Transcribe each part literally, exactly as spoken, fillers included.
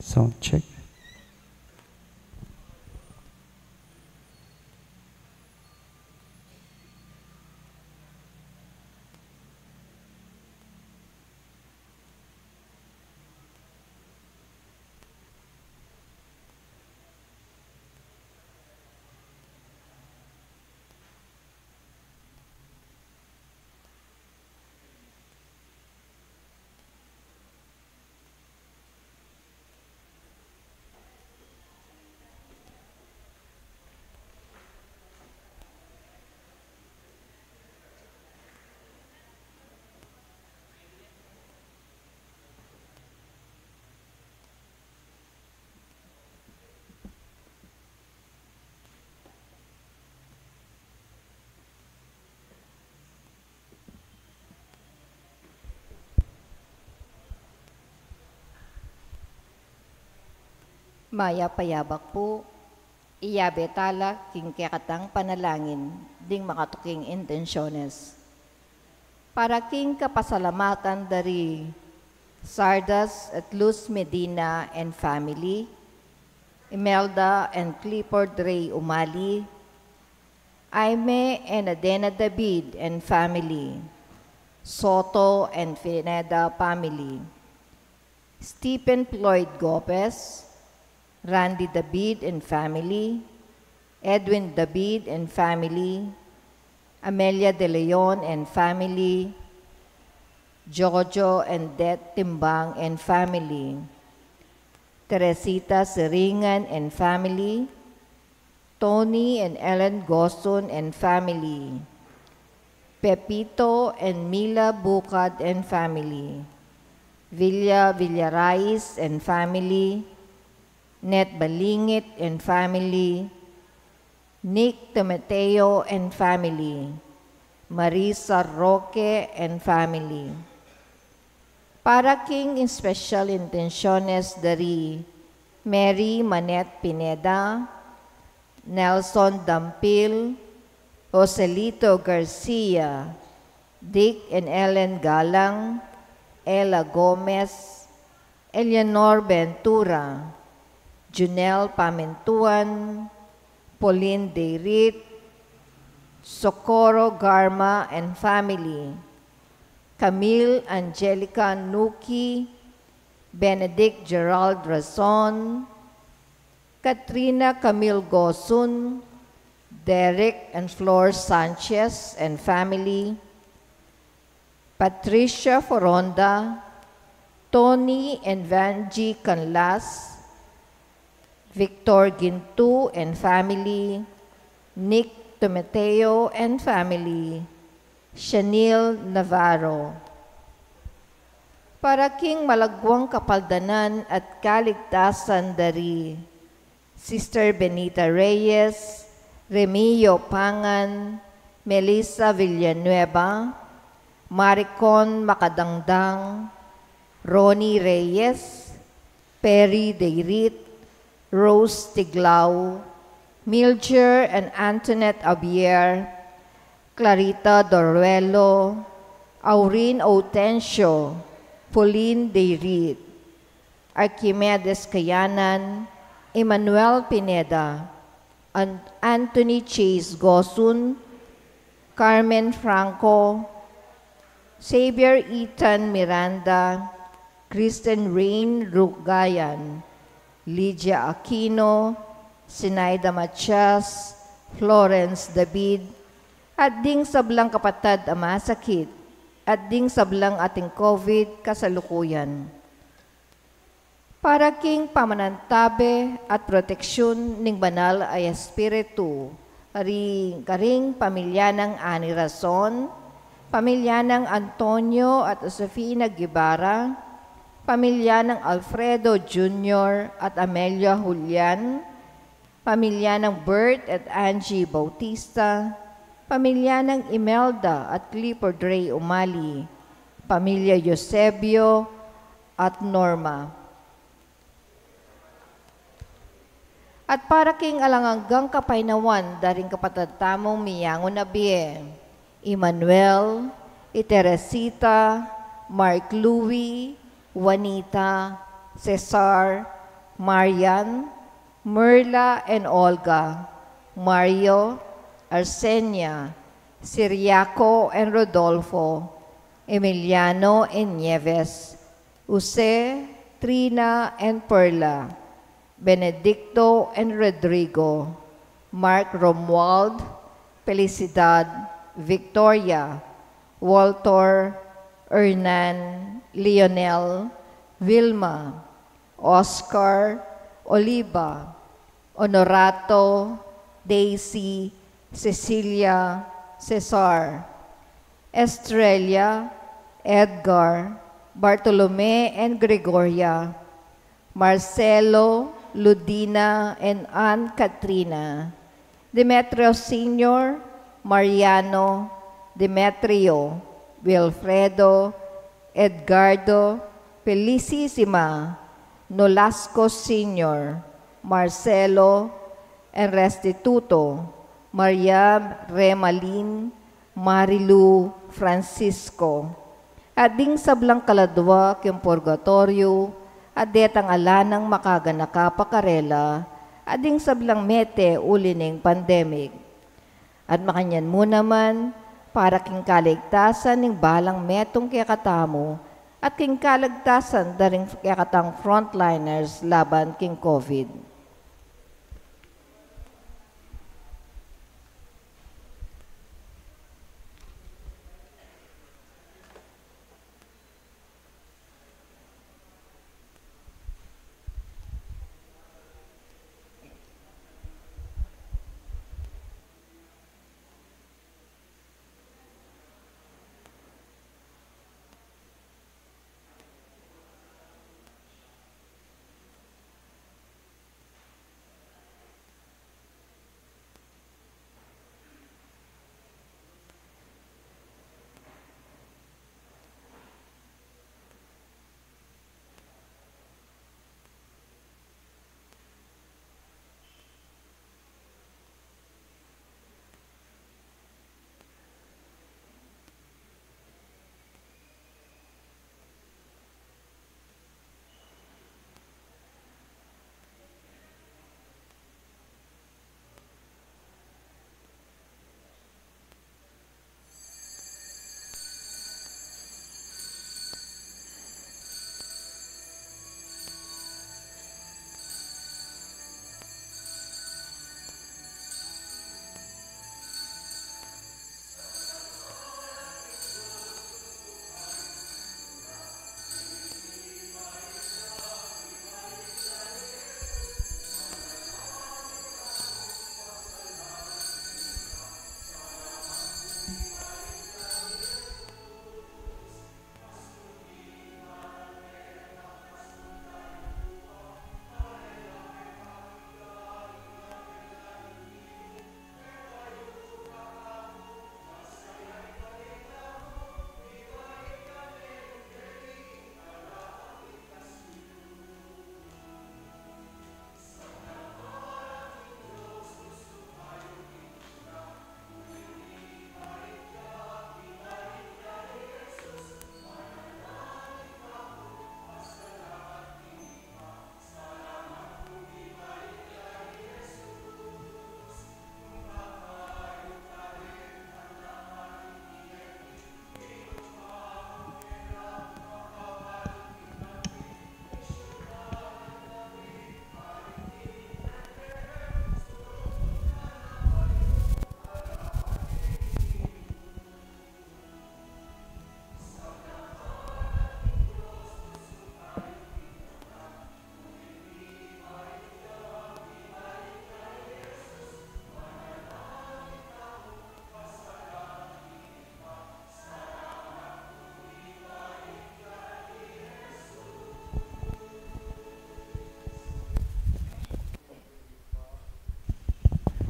Sound check. Mayap a yabak pu, iyabe tala king kekatang panalangin ding makatuking intensyones. Para king kapasalamatan da ri Sardas at Luz Medina and family, Imelda and Clifford Ray Umali, Jaime and Adena David and family, Soto and Pineda family, Stephen Floyd Gomez, Randy David and family, Edwin David and family, Amelia De Leon and family, Jojo and Det Timbang and family, Teresita Siringan and family, Tony and Ellen Gosun and family, Pepito and Mila Bukad and family, Villa Villarais and family, Net Balingit and family, Nick Timoteo and family, Marisa Roque and family. Para king special intenciones da ri Mary Manette Pineda, Nelson Dampil, Joselito Garcia, Dick and Ellen Galang, Ella Gomez, Eleanor Ventura, Junel Pamintuan, Pauline Deirit, Socorro Garma and family, Camille Angelica Nuki, Benedict Gerald Rason, Katrina Camille Gosun, Derek and Flor Sanchez and family, Patricia Foronda, Tony and Vangie Canlas, Victor Gintu and family, Nick Timoteo and family, Shanil Navarro. Para king malagwang kapaldanan at kaligtasan da ri Sister Benita Reyes, Remio Pangan, Melissa Villanueva, Maricon Makadangdang, Ronnie Reyes, Perry Deirit, Rose Tiglao, Milger and Antoinette Abier, Clarita Doruelo, Aurin Autencio, Pauline Deirit, Archimedes Kayanan, Emmanuel Pineda, An-, Anthony Chase Gosun, Carmen Franco, Xavier Ethan Miranda, Kristen Rain Rugayan, Lydia Aquino, Sinaida Matias, Florence David, at ding sablang kapatad a masakit, at ding sablang ating COVID kasalukuyan. Para king pamanantabe at proteksyun ning Banal a Espiritu, ri karing pamilya nang Ani Rason, pamilya nang Antonio at Josefina Guevara, pamilya nang Alfredo Junior at Amelia Julian, pamilya nang Bert at Angie Bautista, pamilya nang Imelda at Clifford Ray Umali, pamilya Eusebio at Norma. At para king alang anggang kapaynawan da ring kapatad tamung miyangun a bie, i Manuel, i Teresita, Mark Louie, Juanita, Cesar, Marian, Merla and Olga, Mario, Arsenia, Siriaco and Rodolfo, Emiliano and Nieves, Jose, Trina and Perla, Benedicto and Rodrigo, Mark, Romuald, Felicidad, Victoria, Walter, Hernan, Lionel, Vilma, Oscar, Oliva, Honorato, Daisy, Cecilia, Cesar, Estrella, Edgar, Bartolome and Gregoria, Marcelo, Ludina and Ann Katrina, Demetrio Senior, Mariano, Demetrio, Wilfredo, Edgardo, Felicissima, Nolasco Senior, Marcelo, and Restituto, Maria Remalin, Marilu, Francisco. At ding sablang kaladwa king purgatoryo, at detang ala nang makaganaka pa karela, at ding sablang mete uli ning pandemic. At makanyan mu naman, para king kaligtasan ning balang metung kekatamu, at king kaligtasan da ring kekatang frontliners laban king COVID.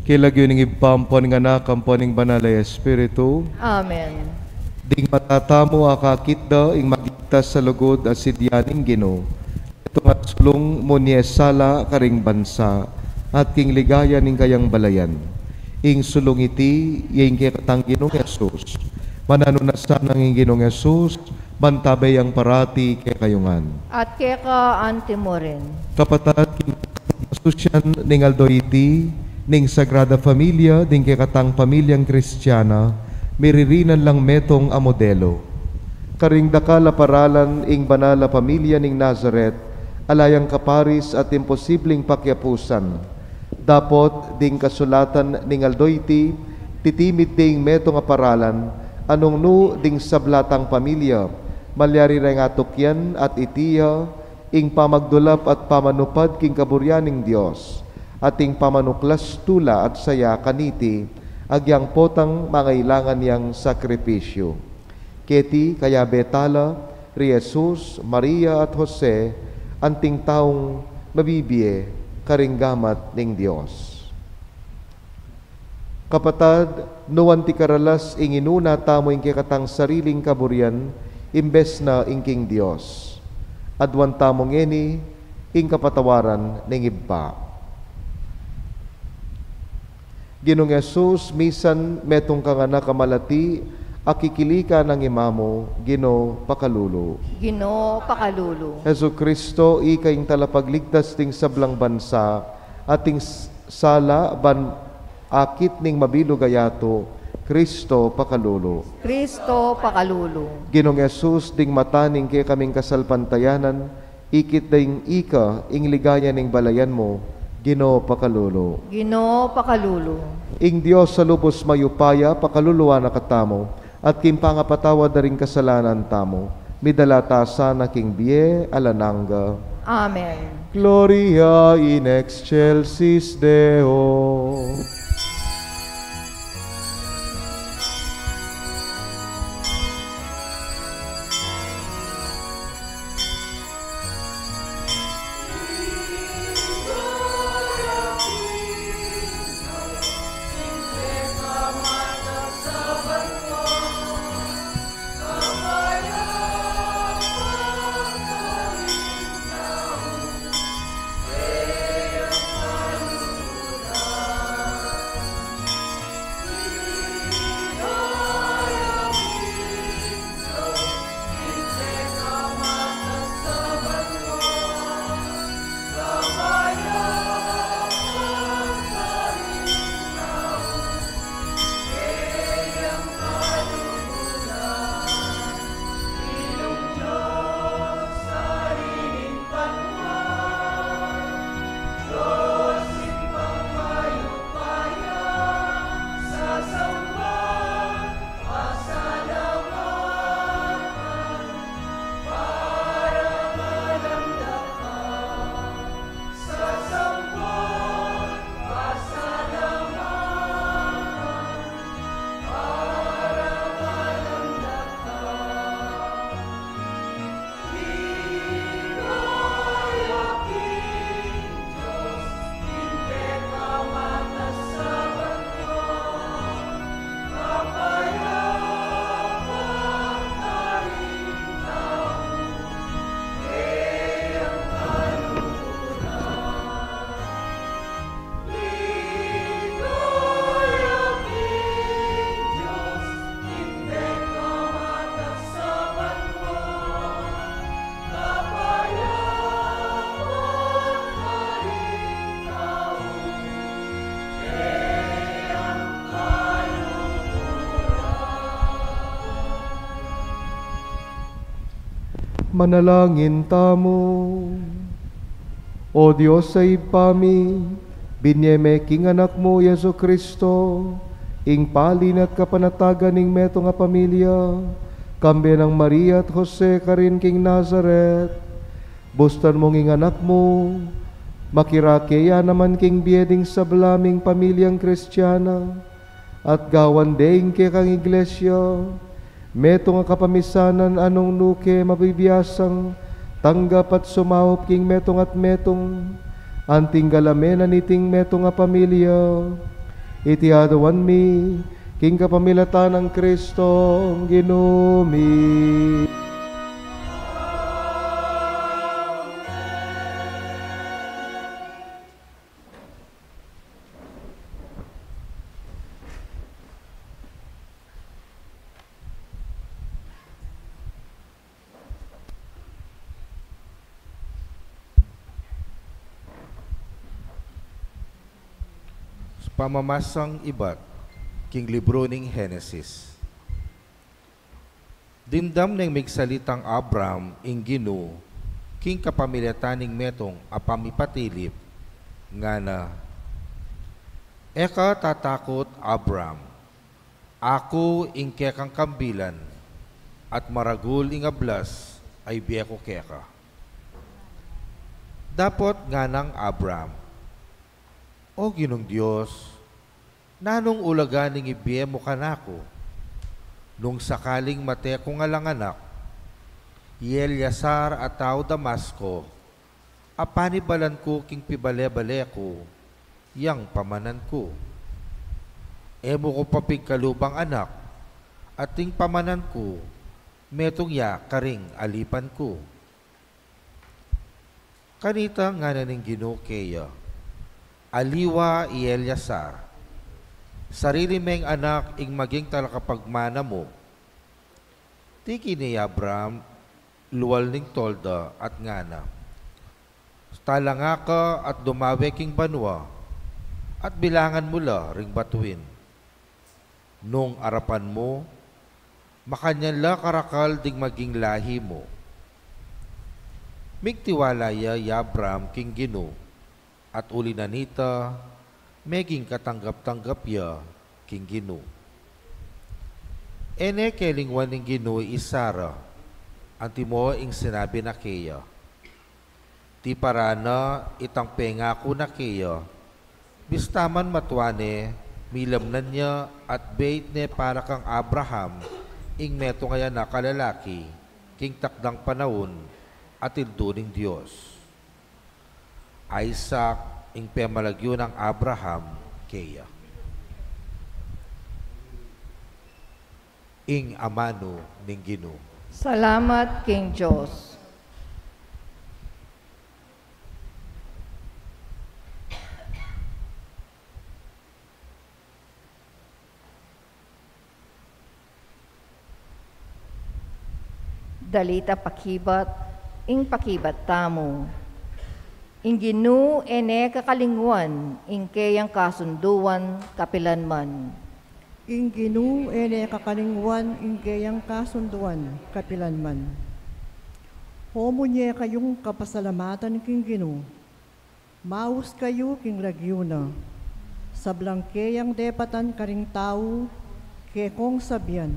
King lagyu ning Ibpa, ampo ning Anak, ampo ning Banal a Espiritu. Amen. Ding matatamu akakit da ing magligtas a lugud a sidya ning Ginu. Itung sulung munye sala karing bansa at king ligaya ning kayang balayan. Ing sulung iti ya ing kekatang Ginung Jesus. Mananu na sanang ing Ginung Jesus, Mantabe yang parati kekayu ngan. At keka antimurin. Kapatad, king kasusyan ning aldo iti, ning Sagrada Familia, ding kekatang pamilyang Kristiana, miririnan lang metung a modelo. Karing dakal a paralan ing banal a pamilya ning Nazaret, ala yang kaparis at imposibling pakiapusan. Dapot ding kasulatan ning aldo iti, titimid ding metung a paralan, a nung nu ding sabla tang pamilya, malyari reng atukyan at itiya, ing pamagdulap at pamanupad king kaburian ning Dios, at ing pamanuklas tula at saya kaniti, agyang potang mangailangan yang sakripisyu. Keti kayabe tala, ri Jesus, Maria, at Jose, anting taung mabibie karing gamat ning Dios. Kapatad, nu anti karalas ing inuna tamu ing kekatang sariling kaburian, imbes na ing king Dios. Aduan tamu ngeni ing kapatawaran ning Ibpa. Ginung Jesus, misan metung kang anak a malati, a kikilikan nang imamu, Ginu, pakalulu. Ginu, pakalulu. Jesucristo, ika ing talapagligtas ding sablang bansa, at ing s-, sala ban akit ning mabilug a yatu, Cristo, pakalulu. Cristo, pakalulu. Ginung Jesus, ding mata ning kekaming kasalpantayanan, ikit ding ika ing ligaya ning balayan mu, Ginu, pakalulu. Ginu, pakalulu. Ing Dios a lubus mayupaya, pakaluluan na katamu, at king pangapatawad da ring kasalanan tamu, midala ta sana king bie alang angga. Amen. Gloria in excelsis Deo. Manalangin tamu. O Dios a Ibpa mi, binie me king Anak mu, Jesucristo, ing palinan at kapanatagan ning metung a pamilya, kambe nang Maria at Jose karin king Nazaret. Bustan mung ing Anak mu, makirake ya naman king bie ding sabla ming pamilyang Kristiana, at gawan de ing kekang Iglesia, metung a kapamisanan a nung nu ke mabibiasang tanggap at sumaup king metung at metung, anting galamen na niting metung a pamilya. Iti aduan mi, king kapamilatan nang Kristong Ginu mi. Pamamasang ibat king libru ning Henesis. Dimdam neng migsalitang Abram ing Ginu king kapamilatan ning metung a pamipatilip, ngana, "E ka tatakut, Abram. Aku ing kekang kambilan, at maragul ing ablas a ibie ku keka." Dapot nganang Abram, "O Ginung Dios, nanung ulaga ning ibie mu kanaku? Nung sakaling mate kung alang anak, i Eleazar a tau Damasco, a panibalan ku king pibale-bale ku, yang pamanan ku. E mu ku pa pigkalubang anak, at ing pamanan ku, metung ya karing alipan ku." Kanita ngana ning Ginu keya, "Aliwa i Eleazar. Sarili meng anak ing maging talakapagmana mu." Tiki ni Abram lual ning tolda at ngana, "Talanga ka at dumawe king banua, at bilangan mu la ring batuin. Nung arapan mu, makanyan la karakal ding maging lahi mu." Migtiwala ya i Abram king Ginu, at uli na nita, meging katanggap-tanggap ya king Ginu. E ne kelingwan ning Ginu i Sara, antimo ing sinabi na keya. Tiparan na itang pengaku na keya, bista man matua ne, milamnan ya at beit ne para kang Abraham ing metung a anak a lalaki king takdang panaun a tildu ning Dios. Isaac ing pemalagyu nang Abraham keya. Ing amanu ning Ginu. Salamat king Dios. Dalita pakibat, ing pakibat tamu. Ing Ginu e ne kakalingwan ing keyang kasunduan kapilanman. Ing Ginu e ne kakalingwan ing keyang kasunduan kapilanman. O munie kayung kapasalamatan king Ginu, maus kayu king lagyu na. Sablang keyang depatan karing tau, kekong sabian,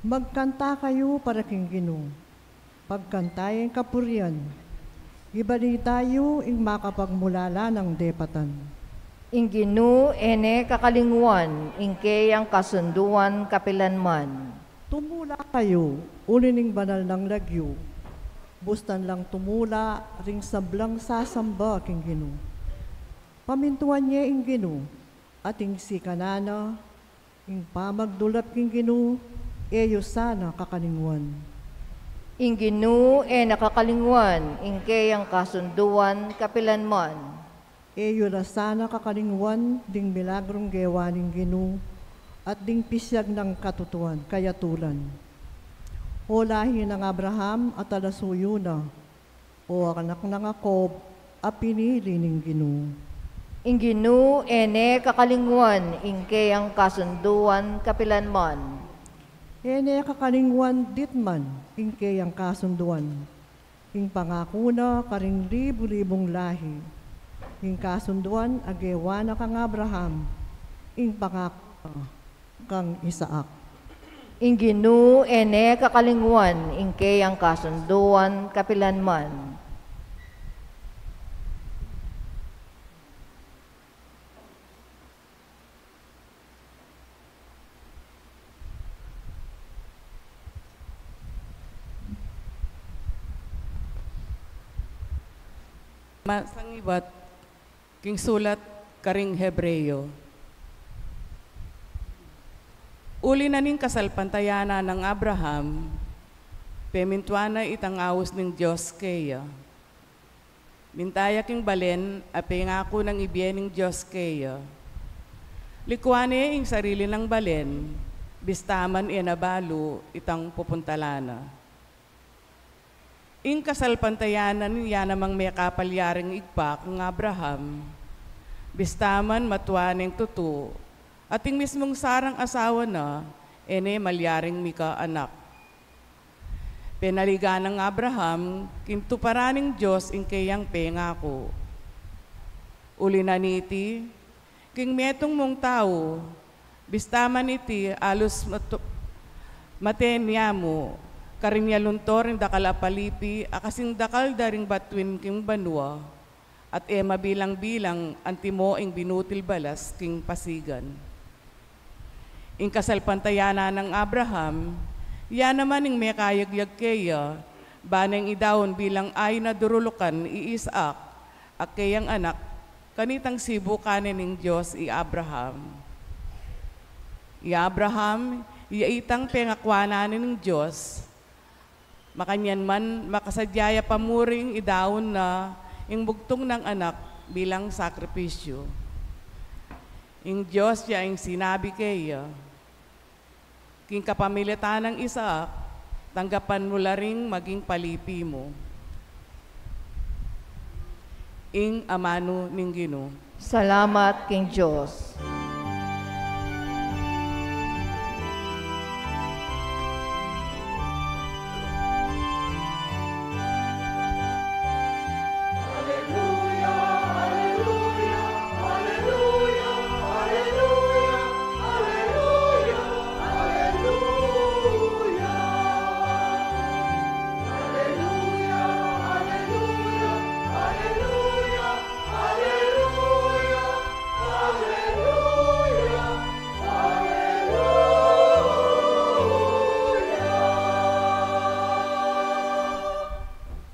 magkanta kayu para king Ginu. Pagkanta ing kapurian, ibalita yu ing makapagmulala nang depatan. Ing Ginu e ne kakalingwan ing keyang kasunduan kapilanman. Tumula kayu uli ning banal nang lagyu, bustan lang tumula ring sablang sasamba king Ginu. Pamintuan ye ing Ginu, at ing sikanan na, ing pamagdulap king Ginu, e yu sana kakalingwan. Ing Ginu e ne kakalingwan ing keyang kasunduan kapilanman. E yu la sana kakalingwan ding milagrung gewa ning Ginu, at ding pisiag nang katutuan, kayatulan. O lahi nang Abraham at talasuyu na, o anak nang Jacob a pinili ning Ginu. Ing Ginu e ne kakalingwan ing keyang kasunduan kapilanman. E ne kakalingwan ditman ing keyang kasunduan, ing pangaku na karing libu-libung lahi, ing kasunduan a gewa na kang Abraham, ing pangaku na kang Isaac. Ing Ginu e ne kakalingwan ing keyang kasunduan kapilanman. Masangibat king sulat karing Hebreo. Uli na ning kasalpantayanan nang Abraham, pemintuan na itang aus ning Dios keya. Minta ya king balen a pengaku nang ibie ning Dios keya. Likuan ne ing sarili nang balen, bista man e na balu itang pupuntalan na. Ing kasalpantayanan ya namang mekapalyaring ibpa kang Abraham, Bista man matua neng tutu, at ing mismung Sarang asawa na, e ne malyaring mika anak. Penaligan nang Abraham, king tuparan ning Dios ing keyang pengaku. Uli na niti, king metung mung tau, bista man iti alus matu-, mate nia mu, karin ya lunto ring dakal a palipi, a kasing dakal da ring batuin king banua, at e mabilang-bilang antimo ing binutil balas king pasigan. Ing kasalpantayanan nang Abraham, ya naman ing mekayagyag keya, ba neng idaun bilang ayu na durulukan i Isaac, a keyang anak, kanitang sibukan ne ning Dios i Abraham. I Abraham, ya itang pengakuan ne ning Dios, makanyan man, makasadya ya pa muring idaun na ing bugtung nang anak bilang sakripisyu. Ing Dios ya ing sinabi keya, "King kapamilatan nang Isaac, tanggapan mu la ring maging palipi mu." Ing amanu ning Ginu. Salamat king Dios.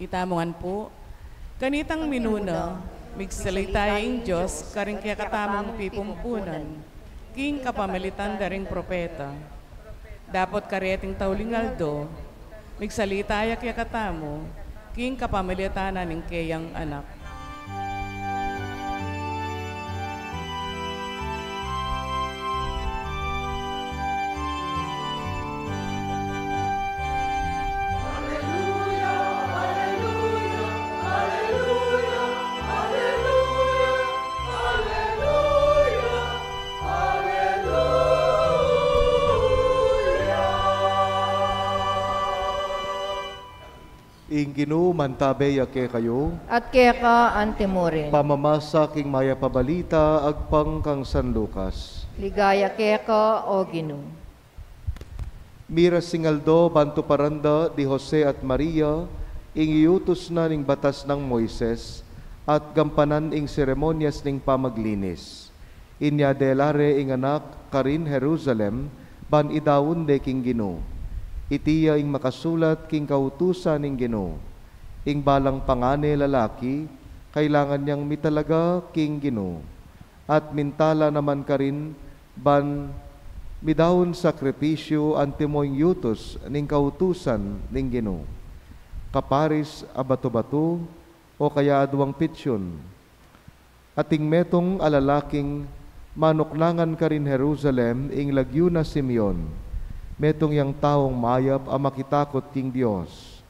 Itamu ngan pu, kanitang minuna, migsalita ing Dios karing kekatamung pipumpunan, king kapamilatan da ring propeta. Dapot kareting tauling aldo, migsalita ya kekatamu, king kapamilatan na ning keyang anak. Ing Ginu mantabe ya kekayu. At keka antimurin. Pamamasa king mayap a balita agpang kang San Lucas. Ligaya keka, O Ginu. Mirasing aldo ban tuparan da di Jose at Maria ing iyutus na ning batas nang Moises at gampanan ing seremonyas ning pamaglinis. Inya dela re ing anak karin Jerusalem, ban idaun de king Ginu. Iti ya ing makasulat king kautusan ning Ginu. Ing balang pangane lalaki, kailangan yang mitalaga king Ginu. At minta la naman karin ban midaun sakripisyu antimo ing yutus ning kautusan ning Ginu. Kaparis a batu-batu, o kaya aduang pitsun. At ing metung a lalaking manuknangan karin Jerusalem ing lagyu na Simeon, metung yang taung mayap a makitakut king Dios.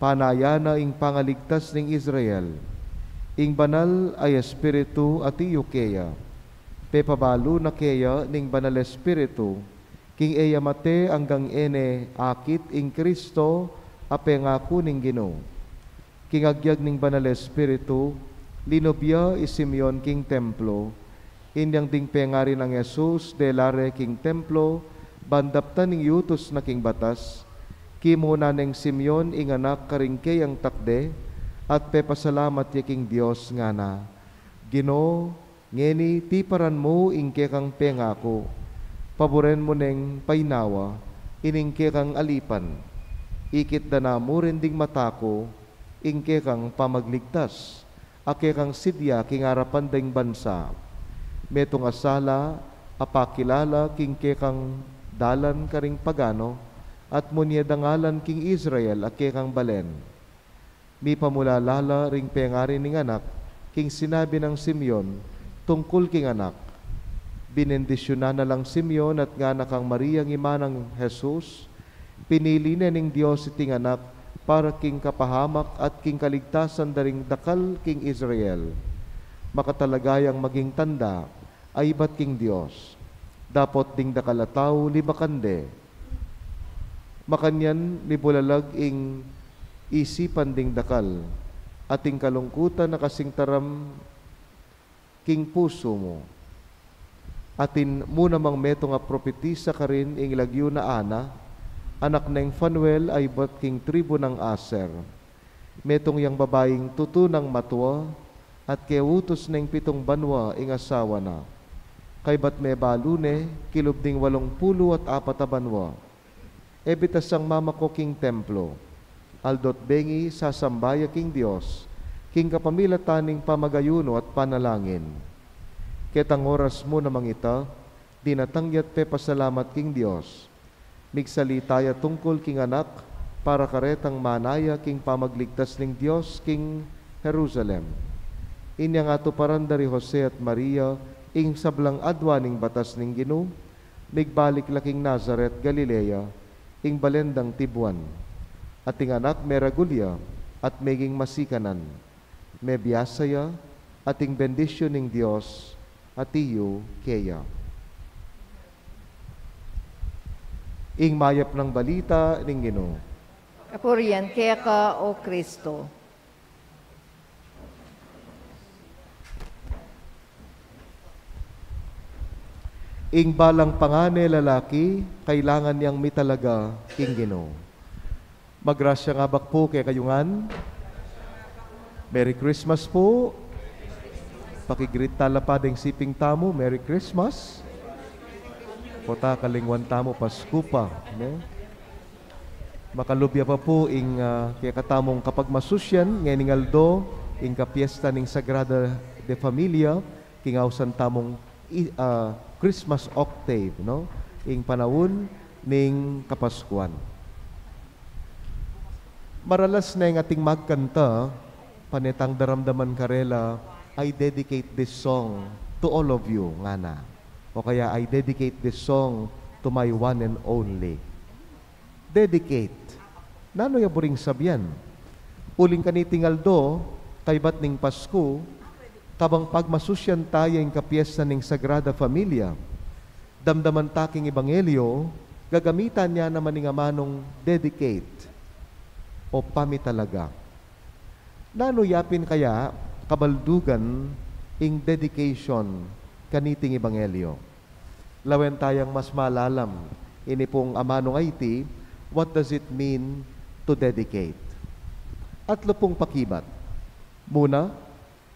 Panaya na ing pangaligtas ning Israel. Ing Banal a Espiritu atiu keya. Pepabalu na keya ning Banal Espiritu, king e ya mate anggang e ne akit ing Kristo a pengaku ning Ginu. King agyag ning Banal Espiritu, linub ya i Simeon king templo. Inyang ding pengari nang Jesus dela re king templo, ban daptan ing yutus na king batas, kimuna neng Simeon ing anak karing keyang takde, at pepasalamat ya king Dios ngana, Ginu, ngeni tiparan mu ing kekang pengaku, paburen mu neng painawa ining kekang alipan. Ikit da na mu rin ding mata ku ing kekang pamagligtas, a kekang sidya king arapan deng bansa. Metung a sala a pakilala king kekang dalan karing pagano, at munye dangalan king Israel a kekang balen. Mipamulala la ring pengari ning anak king sinabi nang Simeon tungkul king anak. Binendisyunan na lang Simeon at ngana kang Mariang ima nang Jesus, pinili ne ning Dios iting anak para king kapahamak at king kaligtasan da ring dakal king Israel. makatalaga yang maging tanda a ibat king Dios. Dapot ding dakal a tau libakan de. Makanyan mibulalag ing isipan ding dakal, at ing kalungkutan a kasing taram king pusu mu. Atin mu namang metung a propetisa karin ing lagyu na Ana, anak neng Fanuel, a ibat king tribu nang Aser. Metung yang babaing tutu nang matua, at keutus neng pitung banua ing asawa na. Kaybat mebalu ne, kilub ding walung pulu at apat a banua. E bitas yang mamako king templo. Aldo't bengi sasamba ya king Dios, king kapamilatan ning pamagayuno at panalangin. Ketang oras mu namang ita, dinatang ya't pepasalamat king Dios. Migsalita ya tungkul king anak, para karetang mana ya king pamagligtas ning Dios king Jerusalem. Inyang atuparan da ri Jose at Maria ing sablang adwa ning batas ning Ginu, migbalik la king Nazaret, Galilea, ing balen dang tibuan. At ing anak meragul ya, at meging masikanan. Mebiasa ya, at ing bendisyun ning Dios, atiyu keya. Ing mayap nang balita ning Ginu. Kapurian keka, O Kristo. Ing balang pangane lalaki, kailangan yang mitalaga king Ginu. Magrasya ngabak pu kekayu ngan. Merry Christmas pu. Pakigreet tala pa deng siping tamu, Merry Christmas. Pota kalingwan tamu, Pasku pa, ne? Makalub ya pa pu ing, ah, kekatamung kapagmasusyan, ngening aldo, ing kapiesta ning Sagrada de Familia, king ausan tamung i-, ah, Christmas octave, no? Ing panaun ning Kapaskuan. Maralas neng ating magkanta, pane tang daramdaman karela, "I dedicate this song to all of you," ngana. O kaya, "I dedicate this song to my one and only." Dedicate. Nanu ya buring sabian? Uling kaniting aldo, kaybat ning Pasku, kabang pagmasusyan ta ya ing kapiesta ning Sagrada Familia, damdaman ta king ebanghelyo, gagamitan ya naman ing amanung dedicate o pamitalaga. Nanu yapin kaya kabaldugan ing dedication kaniting ebanghelyo? Lawen tayang mas malalam ini pung amanung aiti, what does it mean to dedicate? Atlu pung pakibat. Muna,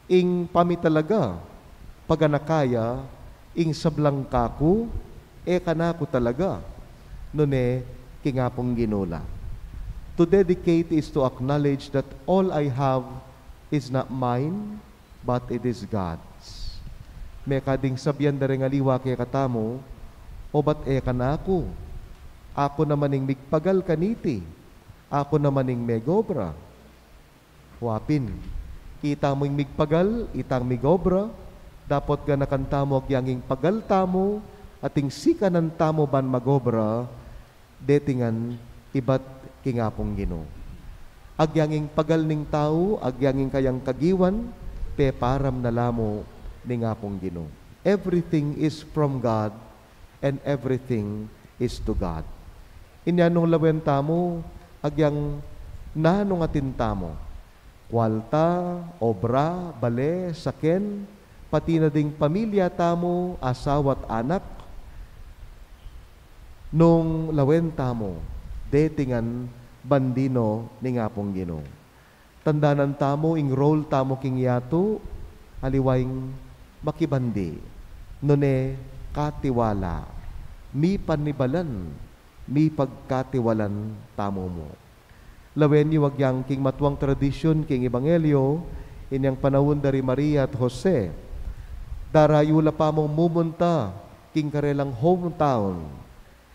ing pamitalaga, paganaka ya, ing sablang kaku, e kanaku talaga, nune king Apung Ginu la. To dedicate is to acknowledge that all I have is not mine, but it is God's. Mekad ing sabian da reng aliwa kekatamu, "Obat e kanaku, aku naman ing migpagal kaniti, aku naman ing megobra." Wa pin, ita mu ing migpagal, itang migobra, dapot ganakan tamu agyang ing pagal tamu, at ing sikanan tamu ban magobra, deti ngan ibat king Apung Ginu. Agyang ing pagal ning tau, agyang ing kayang kagiwan, peparam na la mu ning Apung Ginu. Everything is from God, and everything is to God. Inya nung lawen tamu, agyang nanung atin tamu, kualta, obra, bale, saken, pati na ding pamilya tamu, asawa at anak, nung lawen tamu, deti ngan bandi no ning Apung Ginu. Tandanan tamu ing role tamu king yatu, aliwa ing makibandi, nune katiwala, mipanibalan, mipagkatiwalan tamu mu. Lawen yu agyang king matuang tradisyun king ebanghelyo, inyang panaun da ri Maria at Jose, darayu la pa mung mumunta king karelang hometown,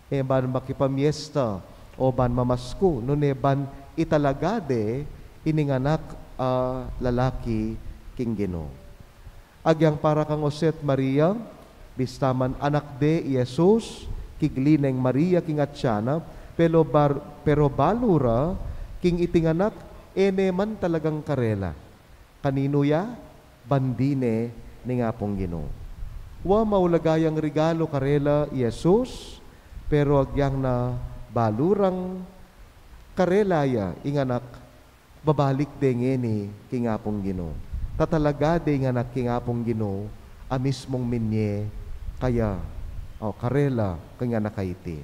e ban makipamiesta o ban mamasku, nune ban italaga de ining anak a lalaki king Ginu. Agyang para kang Jose at Maria, bista man anak de i Jesus, kigli neng Maria king atsa na, pero bar-, pero balu ra, king iting anak, e ne man talagang karela. Kaninu ya? bandi ne ning Apung Ginu. Wa, maulaga yang regalu karela i Jesus, pero agyang na balu rang karela ya ing anak, babalik de ngeni king Apung Ginu. Tatalaga de ing anak king Apung Ginu, a mismung minye kaya, o karela king anak a iti.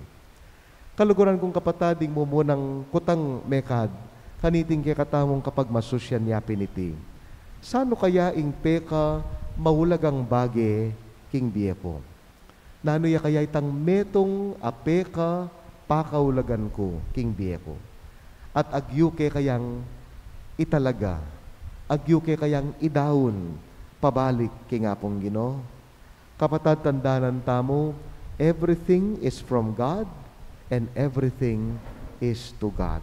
Kaluguran kung kapatad, ing mumunang kutang mekad kaniting kekatamung kapagmasusyan ya pin iti: Sanu kaya ing pekamaulagang bage king bie ku? Nanu ya kaya itang metung a pekapakaulagan ku king bie ku? At agyu ke kayang italaga, agyu ke kayang idaun pabalik king Apung Ginu? Kapatad, tandanan tamu, everything is from God and everything is to God.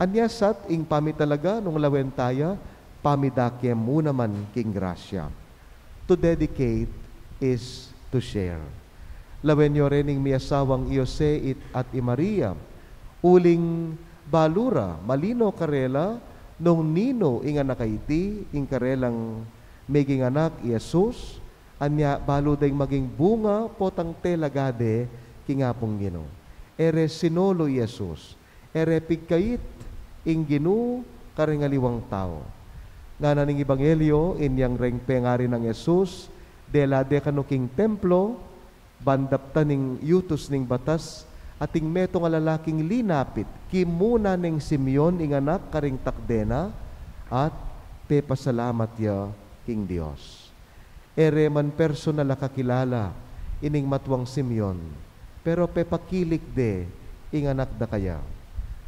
Anya sat ing pamitalaga nung lawen taya, pamidake mu naman king grasya. To dedicate is to share. Lawen yu rin ing miasawang i Jose it, at i Maria, uling balu ra malino karela nung ninu ing anak a iti, ing karelang meging anak i Jesus, anya balu deng maging bunga potang talaga de king Apung Ginu. E re sinulu i Jesus, e re pigkait ing Ginu karing aliwang tau. Ngana ning Ebanghelyo, inyang reng pengari nang Jesus, dela de kanu king templo, ban daptan ing yutus ning batas, at ing metung a lalaking linapit, kimuna neng Simeon ing anak karing takde na, at pepasalamat ya king Dios. E re man personal a kakilala ining matuang Simeon, pero pepakilig de ing anak da kaya.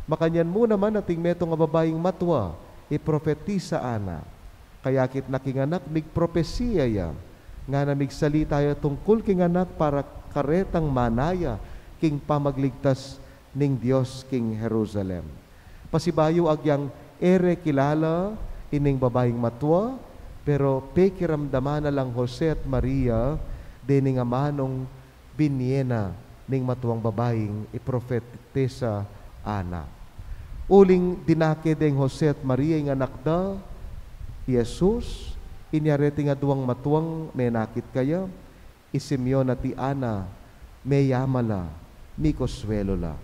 Makanyan mu naman ating metung a babaing matua, i propetisa Ana. Kayakit na king anak, migpropesia ya, ngana migsalita ya tungkul king anak para karetang mana ya king pamagligtas ning Dios king Jerusalem. Pasibayu agyang e re kilala ining babaing matua, pero pekiramdaman na lang Jose at Maria dening amanung binie na ning matuang babaing i propetisa Ana. Uling dinake deng Jose at Maria ing anak da, i Jesus, inya reting aduang matuang menakit kaya, i Simeon at i Ana, meyama la, mikosuelo la.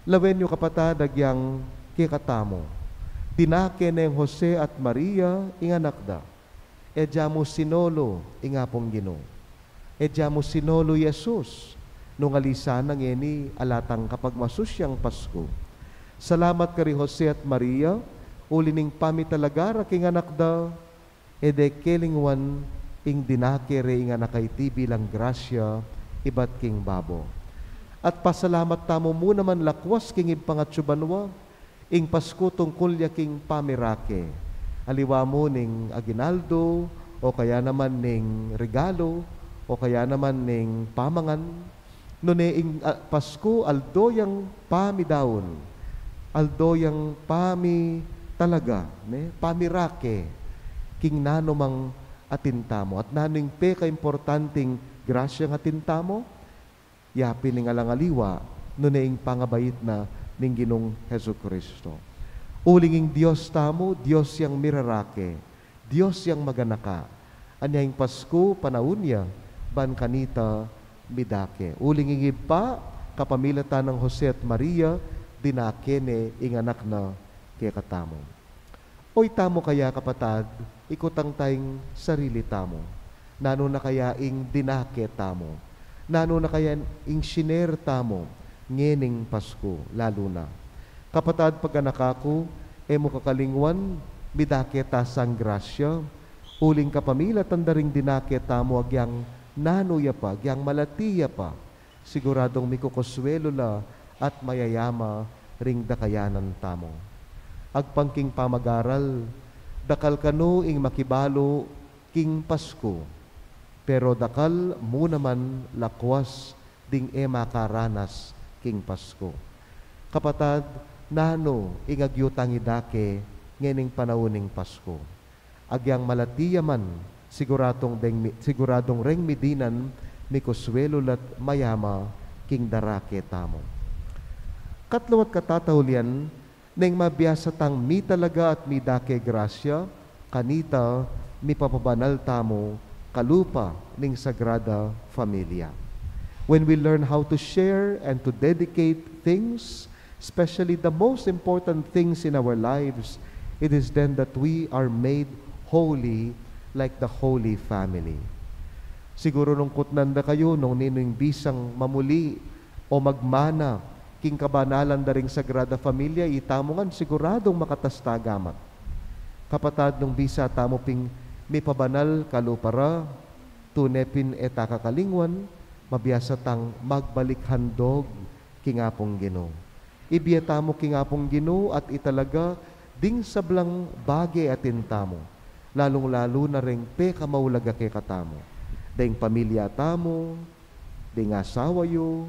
Lawen yu, kapatad, agyang kekatamu, dinake neng Jose at Maria ing anak da. E dya mu sinulu ing Apung Ginu. E dya mu sinulu i Jesus nung alisan na ngeni a latang kapagmasusyang Pasku. Salamat kari Jose at Maria, uli ning pamitalaga ra king anak da, e de kelingwan ing dinake re ing anak a iti bilang grasya ibat king babo. At pasalamat tamu mu naman lakwas king Ibpang atsu banua, ing Pasku tungkul ya king pamirake. Aliwa mu ning aginaldo, o kaya naman ning regalu, o kaya naman ning pamangan, nune ing, ah, Pasku aldo yang pamidaun, aldo yang pamitalaga, ne, pamirake king nanumang atin tamu. At nanu ing pekaimportanting grasyang atin tamu? Ya pin ing alang aliwa, nune ing pangabait na ning Ginung Jesucristo. Uling ing Dios tamu, Dios yang mirarake, Dios yang maganaka. Anya ing Pasku, panaun ya ban kanita midake. Uling ing Ibpa, kapamilatan nang Jose at Maria, dinake ne ing anak na kekatamu. O itamu kaya, kapatad, ikutang ta ing sarili tamu. Nanu na kaya ing dinake tamu? Nanu na kaya ing siner tamu ngening Pasku, lalu na? Kapatad, paganaka ku, e mu kakalingwan, midake ta sang grasya, uling kapamilatan da ring dinake tamu agyang nanu ya pa, agyang malati ya pa, siguradung mikukusuelo la at mayayama ring dakayanan tamu. Agpang king pamagaral, dakal kanu ing makibalu king Pasku, pero dakal mu naman lakwas ding e makaranas king Pasku. Kapatad, nanu ing agyu tang idake ngening panaun ning Pasku? Agyang malati ya man, siguradung deng mi-, siguradung reng midinan mikusuelo la't mayama king darake tamu. Katlua't katataulian, neng mabiasa tang mitalaga at midake grasya kanita mipapabanal tamu kalupa ning Sagrada Familia. When we learn how to share and to dedicate things, especially the most important things in our lives, it is then that we are made holy like the Holy Family. Siguru nung kutnan da kayu nung ninu ing bisang mamuli o magmana king kabanalan da ring Sagrada Familia, itamu ngan siguradung makatasta gamat. Kapatad, nung bisa tamu ping mipabanal kalupa ra, tune pin e ta kakalingwan, mabiasa tang magbalik handog king Apung Ginu. Ibie tamu king Apung Ginu at italaga ding sablang bage atin tamu, lalung-lalu na reng pekamaulaga kekatamu, deng pamilya tamu, deng asawa yu,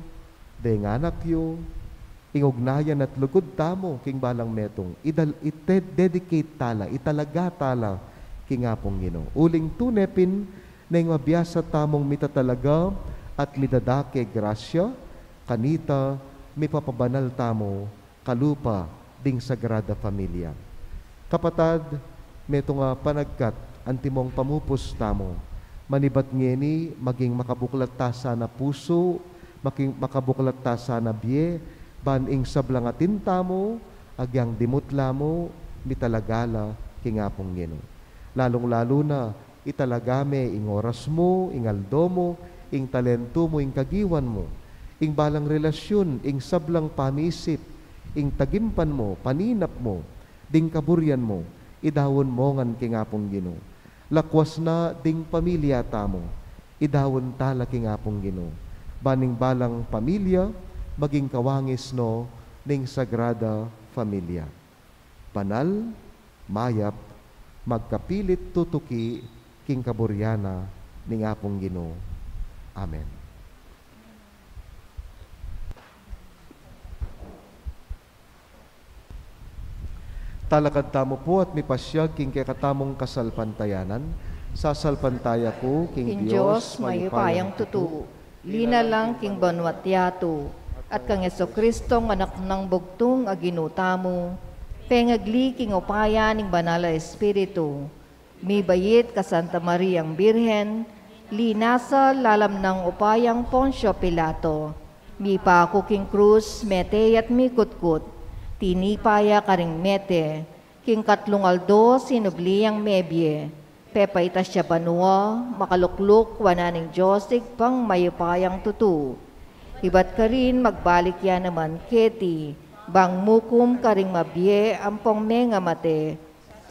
deng anak yu, ing ugnayan at lugud tamu king balang metung, idal-, ite-, dedicate tala, italaga tala king Apung Ginu. Uling tune pin, neng mabiasa tamung mitatalaga at midadake grasya, kanita mipapabanal tamu kalupa ding Sagrada Familia. Kapatad, metung a panagkat antimong pamupus tamu. Manibat ngeni, maging makabuklat ta sana pusu, making makabuklat ta sana bie, ban ing sablang atin tamu, agyang dimutla mu, mitalaga la king Apung Ginu. Lalung-lalu na, italaga me ing oras mu, ing aldo mu, ing talentu mu, ing kagiwan mu, ing balang relasyun, ing sablang pamisip, ing tagimpan mu, paninap mu, ding kaburian mu, idaun mu ngan king Apung Ginu. Lakwas na ding pamilya tamu, idaun tala king Apung Ginu. Ban ing balang pamilya, maging kawangis no ning Sagrada Familia. Banal, mayap, magkapilit tutuki king kaburian na ning Apung Ginu. Amen. Talakad tamu pu at mipasyag king kekatamung kasalpantayanan. Sasalpantaya ku king King Dios, Dios, mayupayang mayupayang tutu. Linalang king banua't yatu, at kang Jesucristo, anak nang bugtung a Ginu tamu, pengagli king upaya ning Banal a Espiritu, mibait ka Santa Mariang Birhen, linasa lalam nang upayang Poncio Pilato, mipaku king krus, mete ya't mikutkut, tinipa ya karing mete, king katlung aldo sinubli yang mebie, pepaitas ya banua, makalukluk wanan ning Dios Ibpang mayupayang tutu. Ibat karin magbalik ya naman keti, bang mukum karing mabie ampong mengamate.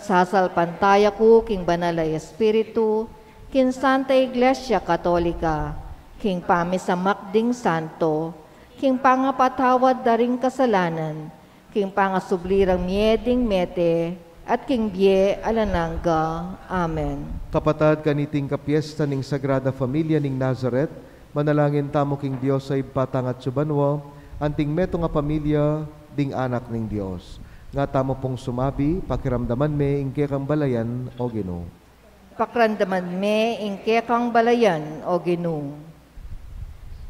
Sasalpantaya ku king Banal a Espiritu, king Santa Iglesia Katolika, king pamisamak ding santo, king pangapatawad da ring kasalanan, king pangasubli rang mie ding mete, at king bie alang angga. Amen. Kapatad, kaniting kapiesta ning Sagrada Familia ning Nazaret, manalangin tamu king Dios a Ibpa tang atsu banua, anting metung a pamilya ding anak ning Dios. Nga tamu pung sumabi, pakiramdaman me ing kekang balayan, O Ginu. Pakiramdaman me ing kekang balayan, O Ginu.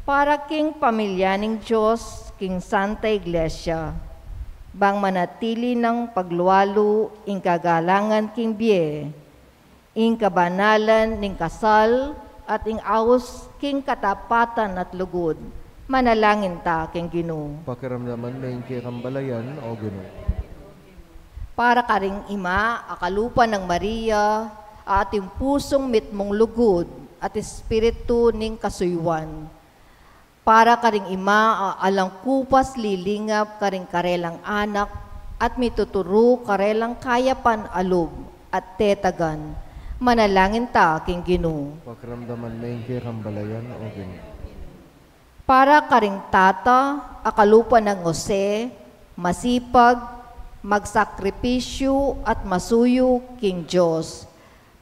Para king pamilya ning Dios, king Santa Iglesia, bang manatili nang paglualu ing kagalangan king bie, ing kabanalan ning kasal, at ing aus king katapatan at lugud, manalangin ta king Ginu. Pakiramdaman me ing kekang balayan, O Ginu. Para karing ima a kalupa nang Maria, a ating pusung mitmung lugud at espiritu ning kasuyuan. Para karing ima a alang kupas lilingap karing karelang anak at mituturu karelang kayapan a lub at tetagan. Manalangin ta king Ginu. Pakiramdaman me ing kekang balayan, O Ginu. Para karing tata a kalupa nang Jose, masipag, magsakripisyu at masuyu king Dios.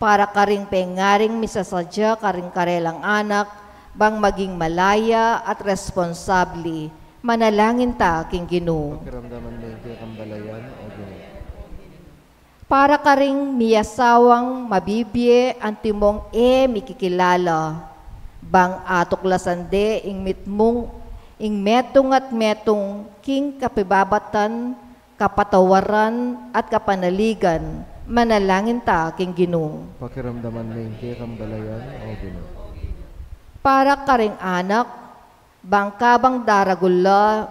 Para karing pengaring misasadya karing karelang anak, bang maging malaya at responsabli, manalangin ta king Ginu. Pakiramdaman me ing kekang balayan, O Ginu. Para karing miyasawang mabibie antimong e mikikilala, bang atuklasan de ing mitmung, ing metung at metung king kapibabatan, kapatawaran, at kapanaligan, Manalangin ta king Ginu. Pakiramdaman me ing kekang balayan, O Ginu. Para karing anak, bang kabang daragul la,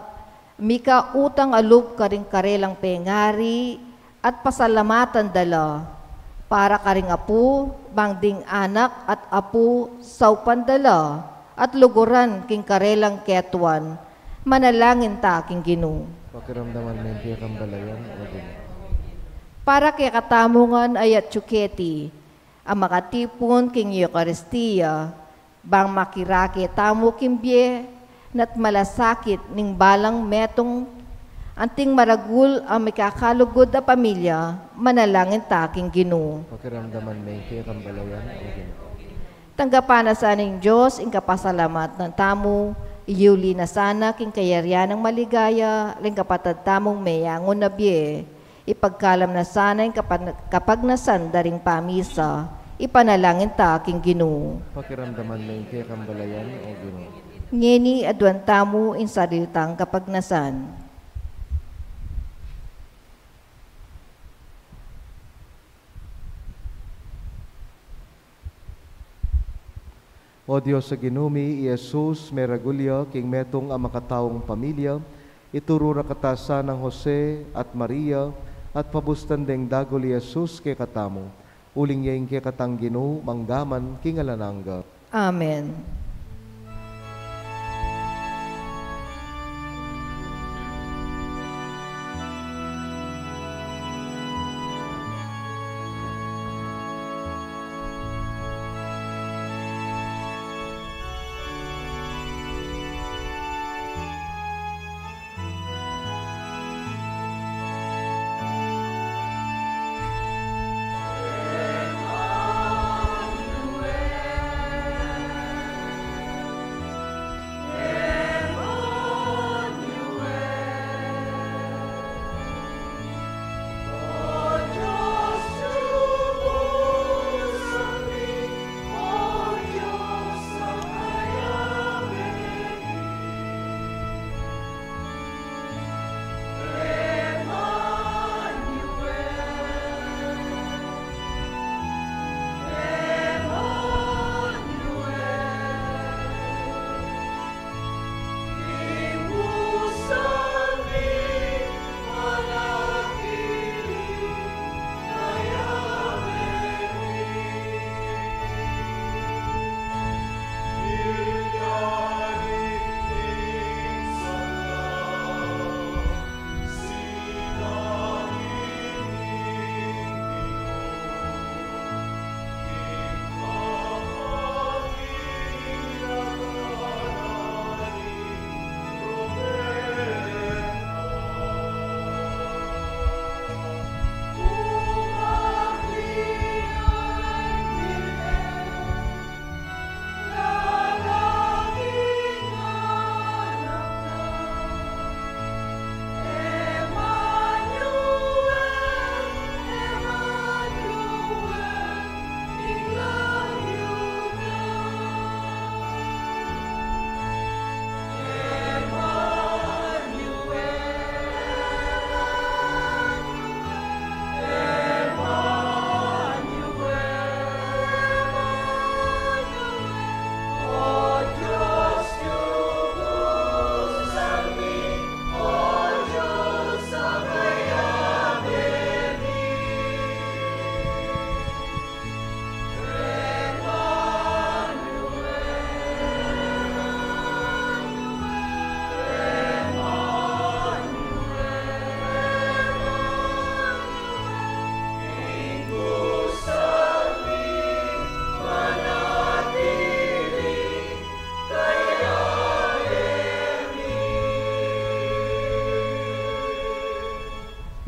mika utang a lub karing karelang pengari at pasalamatan da la. Para karing apu, bang ding anak at apu saupan da la at luguran king karelang ketuan. Manalangin ta king Ginu. Pakiramdaman me ing kekang balayan, O Ginu. Para kekatamu ngan a atyu keti a makatipun king Eukaristia, bang makirake tamu king bie na't malasakit ning balang metung anting maragul a mikakalugud a pamilya, manalangin ta king Ginu. Pakiramdaman me ing kekang balayan, O Ginu. Tanggapan na sana ning Dios ing kapasalamatan tamu, iyuli na sana king kayarian nang maligaya ring kapatad tamung meyangu na bie, ipagkalam na sana ing kapan-, kapagnasan da ring pamisa, ipanalangin ta king Ginu. Pakiramdaman me ing kekang balayan, O Ginu. Ngeni aduan tamu ing sarili tang kapagnasan. O Dios a Ginu mi, i Jesus meragul ya king metung a makataung pamilya, ituru ra kata sanang Jose at Maria, at pabustan deng dagul i Jesus kekatamu. Uling ya ing kekatang Ginu, mangga man king alang angga. Amen.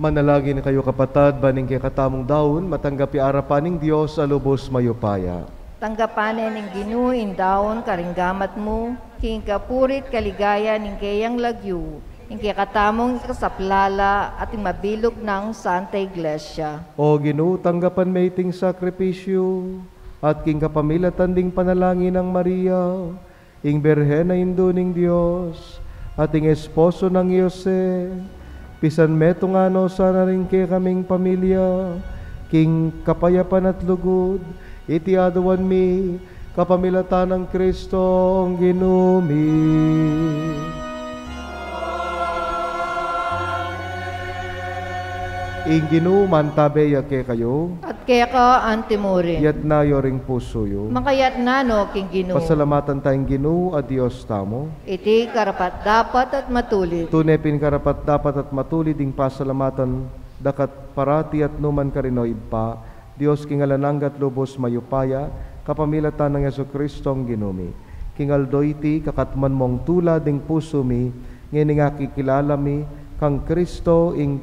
Manalangin kayu, kapatad, ban ing kekatamung daun matanggap ya arapan ning Dios a lubus mayupaya. Tanggapan ne ning Ginu ing daun karing gamat mu, king kapuri't kaligayan ning keyang lagyu, ing kekatamung ikasaplala at ing mabilug nang Santa Iglesia. O Ginu, tanggapan me iting sakripisyu, at king kapamilatan ding panalangin nang Maria, ing Birhen a Indu ning Dios, at ing esposo nang Jose, pisan metung na sana ring kekaming pamilya, King kapayapan at lugud, iti aduan mi, kapamilatan nang Kristong Ginu mi. Ing Ginu mantabe ya kekayu. At keka antimurin. Yatna yu ring pusu yu. Makayatna no king Ginu. Pasalamatan tang Ginu a Dios tamu. Iti karapat-dapat at matulid. Tune pin karapat-dapat at matulid ing pasalamatan, dakat parati at numan karin, o Ibpa, Dios king alang angga at lubus mayupaya, kapamilatan nang Jesucristong Ginu mi. King aldo iti, kakatman mung tula ding pusu mi, ngening akikilala mi kang Kristo ing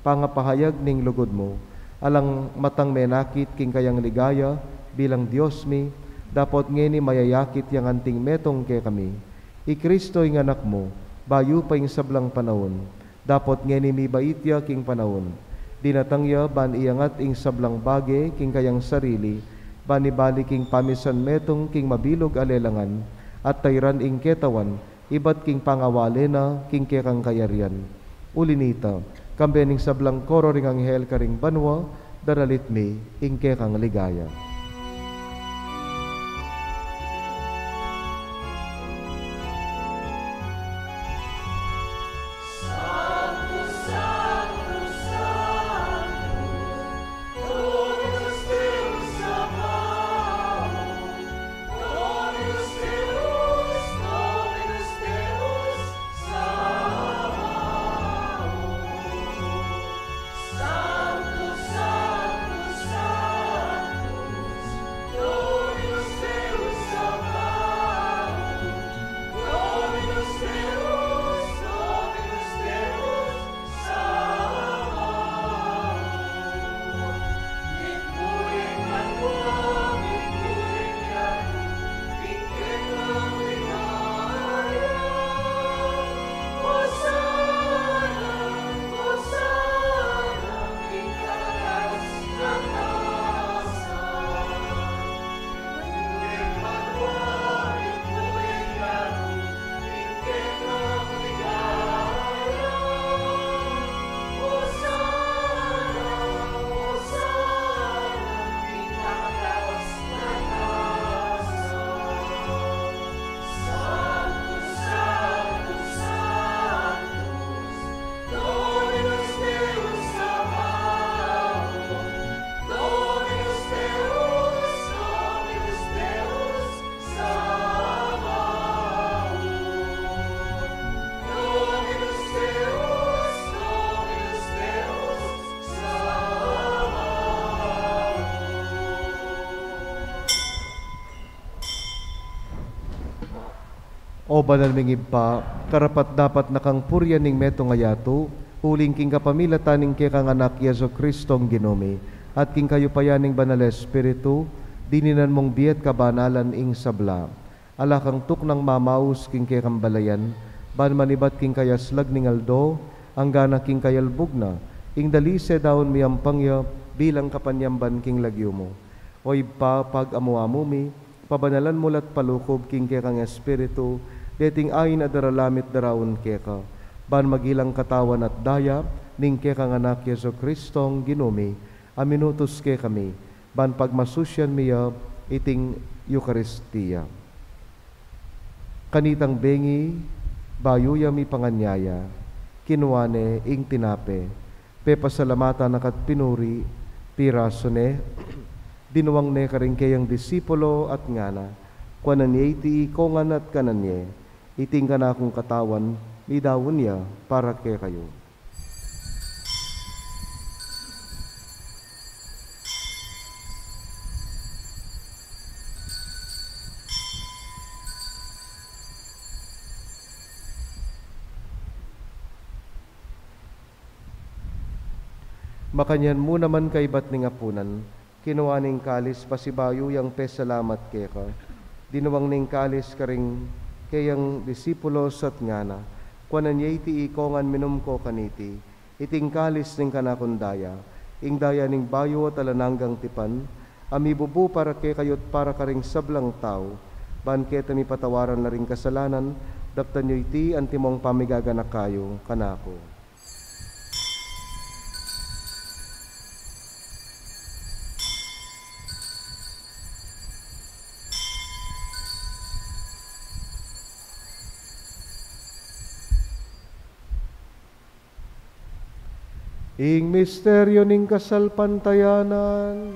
pangapahayag ning lugud mu. Alang matang menakit king kayang ligaya bilang Dios mi, dapot ngeni mayayakit yang anting metung kekami. I Kristo ing Anak mu, bayu pa ing sablang panaun. Dapot ngeni mibait ya king panaun. Dinatang ya ban iangat ing sablang bage king kayang sarili, ban ibalik ing pamisan metung king mabilug a lelangan, at tairan ing ketawan, ibat king pangawale na king kekang kayarian. Uli nita, kambe ning sablang koro ring anghel karing banua, daralit mi ing kekang ligaya. O banal ming Ibpa, karapat-dapat na kang purian ning metung a yatu, uling king kapamilatan ning kekang Anak, Jesucristong Ginu mi, at king kayupayan ning Banal Espiritu, dininan mung bie at kabanalan ing sabla. Ala kang tuknang mamaus king kekang balayan, ban manibat king kayaslag ning aldo, anggana king kayalbug na, ing dalise daun miyampang ya bilang kapanyamban king lagyu mu. O Ibpa, pag-amu-amu mi, pabanalan mu la't palukub king kekang Espiritu deting ain a daralan mi't daraun keka, ban magilang katawan at daya ning kekang Anak, Jesucristong Ginu mi, a minutus kekami, ban pagmasusian mi ya iting Eukaristia. Kanitang bengi, bayu ya mipanganyaya, kinua ne ing tinape, pepasalamatan na ka't pinuri, pirasu ne, dinuang ne karing keyang disipulo at ngana: Kuanan ye iti ikongan at kanan ye, iti ing kanakung katawan, midaun ya para kekayu. Makanyan mu naman kaibat ning apunan, kinua ne ing kalis, pasibayu yang pesalamat keka, dinuang ne ing kalis karing keyang disipulos at ngana: Kuanan ye iti ikongan, minum ko kaniti, iti ing kalis ning kanakung daya, ing daya ning bayu at alang anggang tipan, a mibubu para kekayu't para karing sablang tau, ban keta mipatawaran la ring kasalanan. Daptan yu iti antimong pamigaganaka yu kanaku. Ing misteryo ning kasalpantayanan.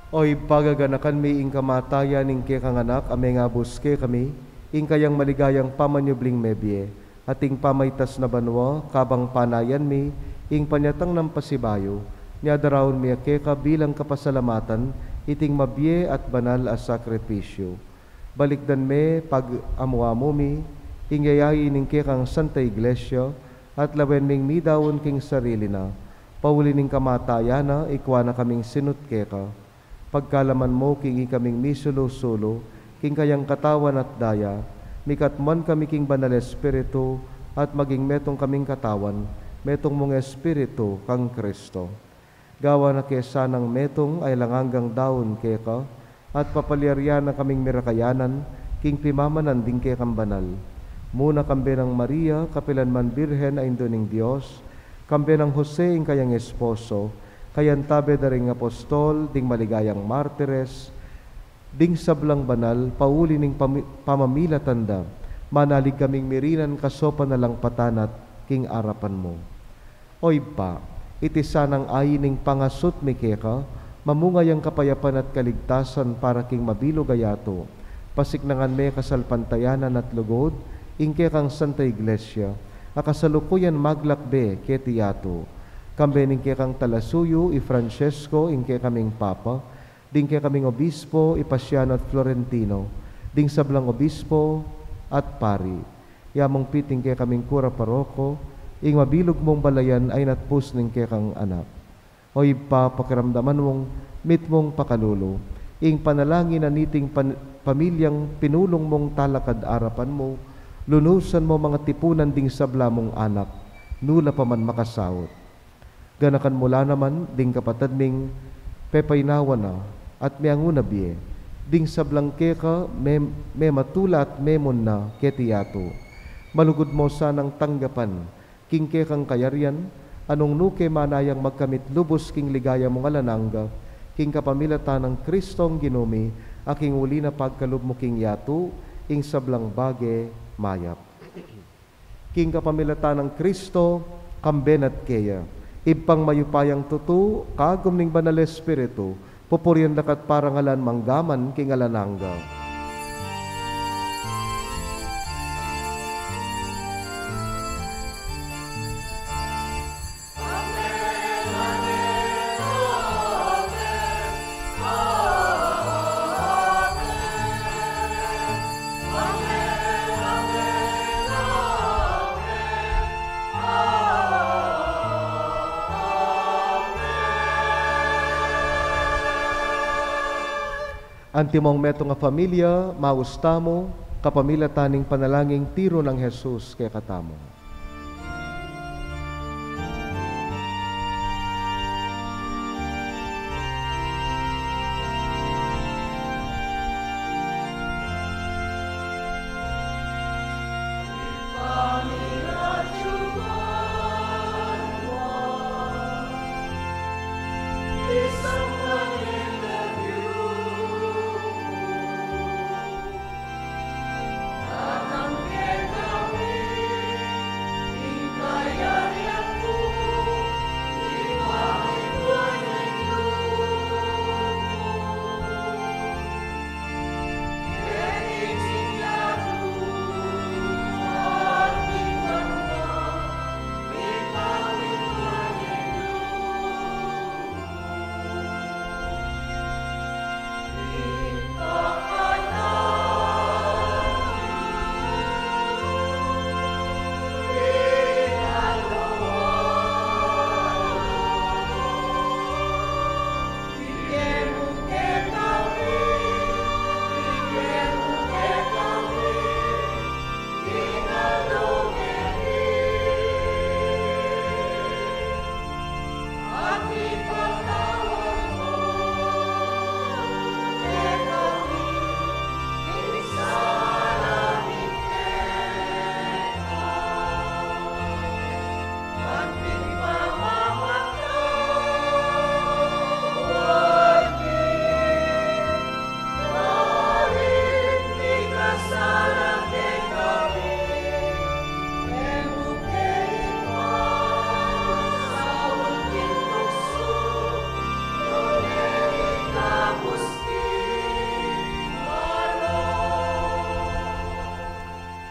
O Ibpa, gaganakan mi ing kamatayan ning kekang Anak a mengabus kekami, ing kayang maligayang pamanyubling mebie, at ing pamaitas na banua, kabang panayan mi ing panyatang nang pasibayu, nyadaraun mi ya keka bilang kapasalamatan iting mabie at banal a sakripisyu. Balikdan me pag-amu-amu mi ing yayain ning kekang Santa Iglesia, at lawen ming midaun king sarili na, pauli ning kamatayan na, ikua na kaming sinut keka. Pagkalaman mu king ikaming misulu-sulu king kayang katawan at daya, mikatmuan kami king Banal Espiritu, at maging metung kaming katawan, metung mung Espiritu kang Kristo. Gawan na ke sanang metung a alang anggang daun keka, at papalyarian na kaming mirakayanan king pimamanan ding kekang banal. Muna kambe nang Maria, kapilan man Birhen a Indu ning Dios, kambe nang Jose ing kayang esposo, kayantabe da ring apostol, ding maligayang martires, ding sablang banal, pauli ning pami-, pamamilatan da, manalig kaming mirinan kasopan a langpatan at king arapan mu. O Ibpa, iti sanang ain ning pangasut mi keka, mamunga yang kapayapan at kaligtasan para king mabilug a yatu. Pasiknangan me kasalpantayanan at lugud ing kekang Santa Iglesia, a kasalukuyan maglakbe keti yatu. Kambe ning kekang talasuyu, i Francesco, ing kekaming Papa, ding kekaming obispo, i Pasiano at Florentino, ding sablang obispo at pari. Ya mung pit ing kekaming kura paroko, ing mabilug mung balayan a inatpus ning kekang Anak. O Ibpa, pakiramdaman mung mitmung pakalulu ing panalangin na niting pan-, pamilyang pinulung mung talakad arapan mu, lunusan mu mangatipunan ding sabla mung anak, nu la pa man makasaut. Ganakan mu la naman ding kapatad ming pepainawa na at miangu na bie, ding sablang keka me-, mematula at memun na keti yatu. Malugud mu sanang tanggapan king kekang kayarian, a nung nu ke manayang magkamit lubus king ligaya mung alang angga, king kapamilatan nang Kristong Ginu mi, a king uli na pagkalub mu king yatu ing sablang bage mayap. King kapamilatan nang Kristo, kambe na at keya, Ibpang mayupayang tutu, kagum ning Banal Espiritu, pupurian da ka at parangalan mangga man king alang angga. Antimong metung a familia, maus tamu kapamilatan ning panalangin tiru nang Jesus kekatamu.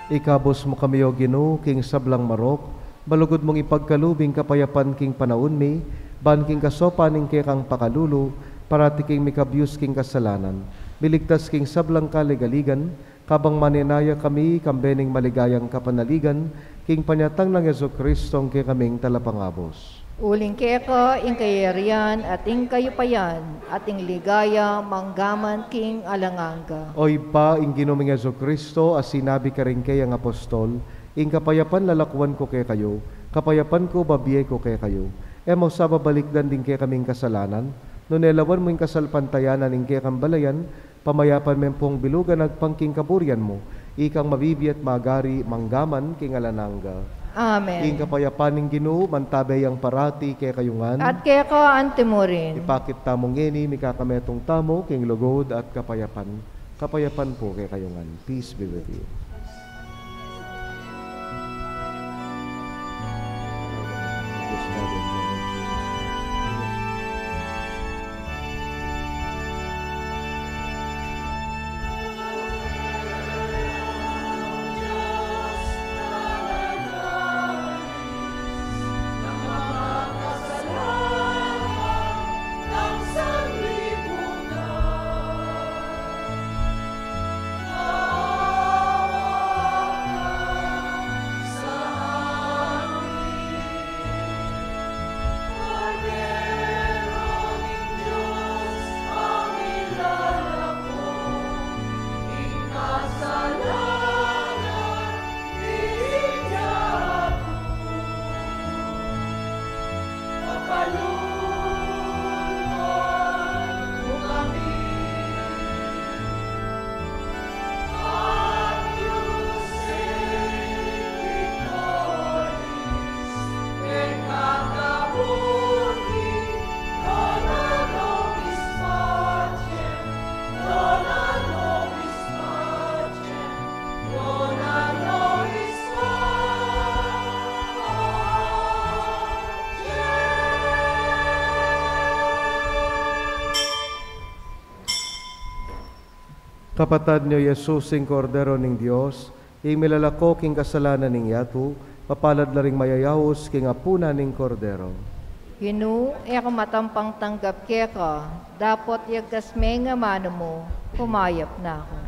Ikabus mu kami, O Ginu, king sablang marok, malugud mung ipagkalub ing kapayapan king panaun mi, ban king kasopan ning kekang pakalulu, parati kaming mikabyus king kasalanan, miligtas king sablang kaligaligan, kabang manenaya kami, kambe ning maligayang kapanaligan, king panyatang nang Jesucristo, ing kekaming Talapangabus. Uling keka ing kayarian at ing kayupayan at ing ligaya manggaman king alang angga. O Ibpa, ing Ginu ming Jesucristo, a sinabi karing keyang apostol, ing kapayapan lalakwan ku kekayu, kapayapan ku babie ku kekayu. E mu sa babalikdan ding kekaming kasalanan, nune lawan mu ing kasalpantayanan ning kekang balayan, pamayapan me pung bilugan agpang king kaburian mu, ikang mabibie at magari manggaman king alang angga. Amen. Ing kapayapan ning Ginu, mantabe yang parati kekayu ngan. At keka antimurin. Ipakit tamu ngeni, mikakametung tamu king lugud at kapayapan. Kapayapan pu kekayu ngan. Peace be with you. Kapatad nyo, Jesus, ing Kordero ning Dios, ing milalako king kasalanan ning yatu, mapalad la ring mayayaus king apunan ning Kordero. Ginu, e ku matampang tanggap keka, dapot yagkas me ing amanu mu, kumayap na ku.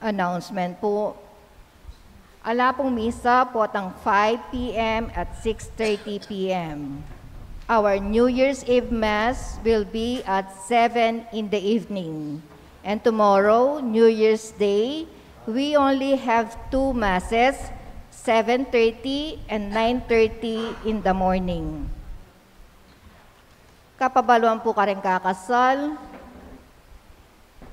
Announcement po. Ala pong misa potang five p m at six thirty p m. Our New Year's Eve Mass will be at seven in the evening. And tomorrow, New Year's Day, we only have two masses, seven thirty and nine thirty in the morning. Kapabaluan po karing kakasal,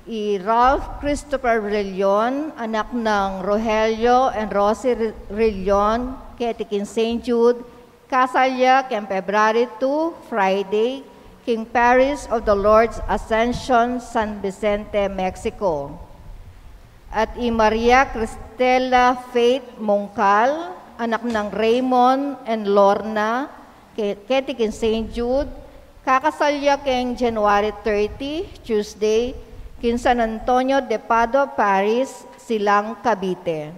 i Ralph Christopher Rillion, anak nang Rogelio and Rosie Ri-, Rillion, keti king Saint Jude, kasal ya keng February two, Friday, king Parish of the Lord's Ascension, San Vicente, Mexico. At i Maria Cristela Faith Mongcal, anak nang Raymond and Lorna, ke-, keti king Saint Jude, kakasal ya keng January thirty, Tuesday, king San Antonio de Padua Parish, Silang, Cavite.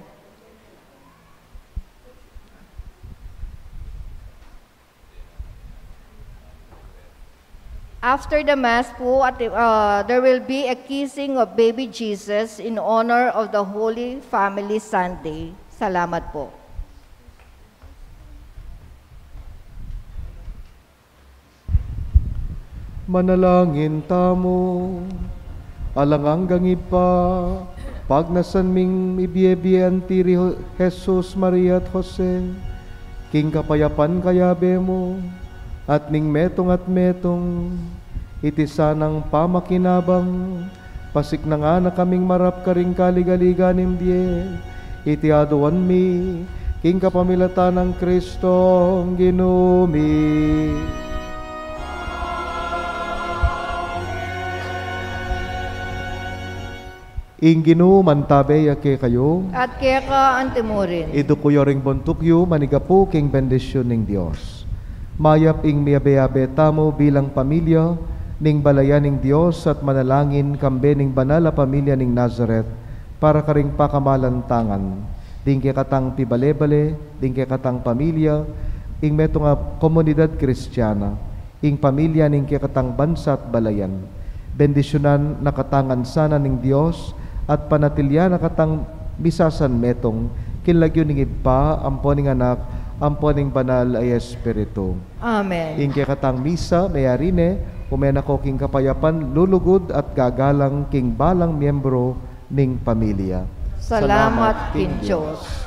After the Mass po, at, uh, there will be a kissing of baby Jesus in honor of the Holy Family Sunday. Salamat po. Manalangin tamu. Alang anggang Ibpa, pagnasan ming ibie-bie anti ri Ho-, Jesus, Maria at Jose, king kapayapan kayabe mu, at ning metung at metung, iti sanang pamakinabang, pasiknangan na kaming marap karing kaligaligan ning bie, iti aduan mi, king kapamilatan nang Kristong Ginu mi. Ing Ginu mantabe ya kekayu. At keka antimurin. Iduku yu ring buntuk yu, manigapu king bendisyun ning Dios. Mayap ing miyabe-yabe tamu bilang pamilya ning balayan ning Dios at manalangin kambe ning banal a pamilya ning Nazaret para karing pakamalantangan ding kekatang pibale-bale, ding kekatang pamilya, ing metung a komunidad Kristiana, ing pamilya ning kekatang bansa at balayan. Bendisyunan na katamu ngan sana ning Dios, at panatilyan na katang misasanmetung, king lagyu ning Ibpa, ampo ning Anak, ampo ning Banal a Espiritu. Amen. Ing kekatang misa, meyari ne, ume na ko king kapayapan, lulugud at gagalang king balang miyembro ning pamilya. Salamat king Dios.